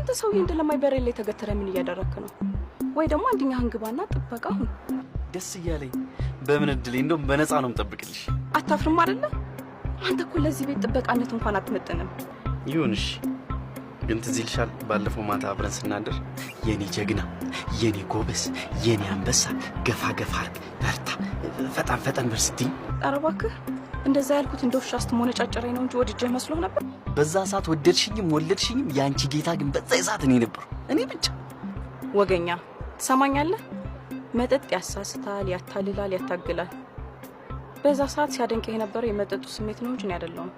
አንተ ሰውዬ እንደለማኝ በሬ ላይ ተገትረ ምን እያደረክ ነው? ወይ ደግሞ አንደኛህን ግባና ጥበቃ ሁን። ደስ እያለኝ በምን እድሌ፣ እንደውም በነፃ ነው የምጠብቅልሽ። አታፍርም አይደለ? አንተ እኮ ለዚህ ቤት ጥበቃነት እንኳን አትመጥንም። ይሁንሽ፣ ግን ትዝ ይልሻል ባለፈው ማታ አብረን ስናድር የኔ ጀግና፣ የኔ ጎበዝ፣ የኔ አንበሳ፣ ገፋ ገፋ አርግ፣ በርታ፣ ፈጣን ፈጠን በል ስትይኝ? ኧረ እባክህ፣ እንደዛ ያልኩት እንደ ውሻ ስትሞነጫጭረኝ ነው እንጂ ወድጄህ መስሎህ ነበር? በዛ ሰዓት ወደድሽኝም ወለድሽኝም የአንቺ ጌታ ግን በዛ ሰዓት እኔ ነበርኩ፣ እኔ ብቻ። ወገኛ ትሰማኛለህ? መጠጥ ያሳስታል፣ ያታልላል፣ ያታግላል። በዛ ሰዓት ሲያደንቅህ የነበረው የመጠጡ ስሜት ነው እንጂ እኔ አይደለሁም።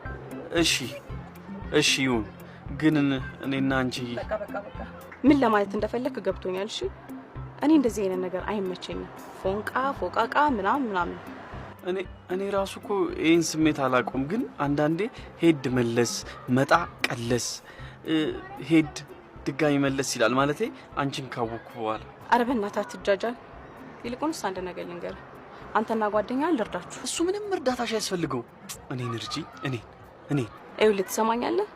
እሺ እሺ ይሁን፣ ግን እኔና አንቺ በቃ በቃ በቃ፣ ምን ለማለት እንደፈለክ ገብቶኛል። እሺ፣ እኔ እንደዚህ አይነት ነገር አይመቸኝም። ፎንቃ ፎቃቃ ምናምን ምናምን። እኔ ራሱ እኮ ይህን ስሜት አላውቀውም፣ ግን አንዳንዴ ሄድ መለስ መጣ ቀለስ ሄድ ድጋሚ መለስ ይላል። ማለቴ አንቺን ካወቅኩ በኋላ። ኧረ በእናትህ አትጃጃል። ይልቁንስ አንድ ነገር ልንገርህ፣ አንተና ጓደኛ ልርዳችሁ። እሱ ምንም እርዳታሽ አያስፈልገው። እኔን እርጂ፣ እኔን። ይኸውልህ፣ ትሰማኛለህ?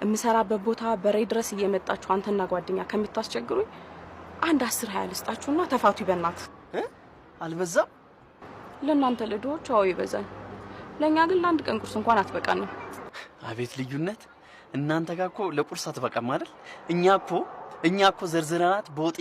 የምሰራበት ቦታ በሬ ድረስ እየመጣችሁ አንተና ጓደኛ ከምታስቸግሩኝ አንድ 10 20 ልስጣችሁና ተፋቱ። በእናትህ። አልበዛም? ለእናንተ ለድሆች አዎ ይበዛል። ለእኛ ግን ለአንድ ቀን ቁርስ እንኳን አትበቃንም። አቤት ልዩነት! እናንተ ጋር እኮ ለቁርስ አትበቃም አይደል? እኛ እኮ ዘርዝረናት በወጥ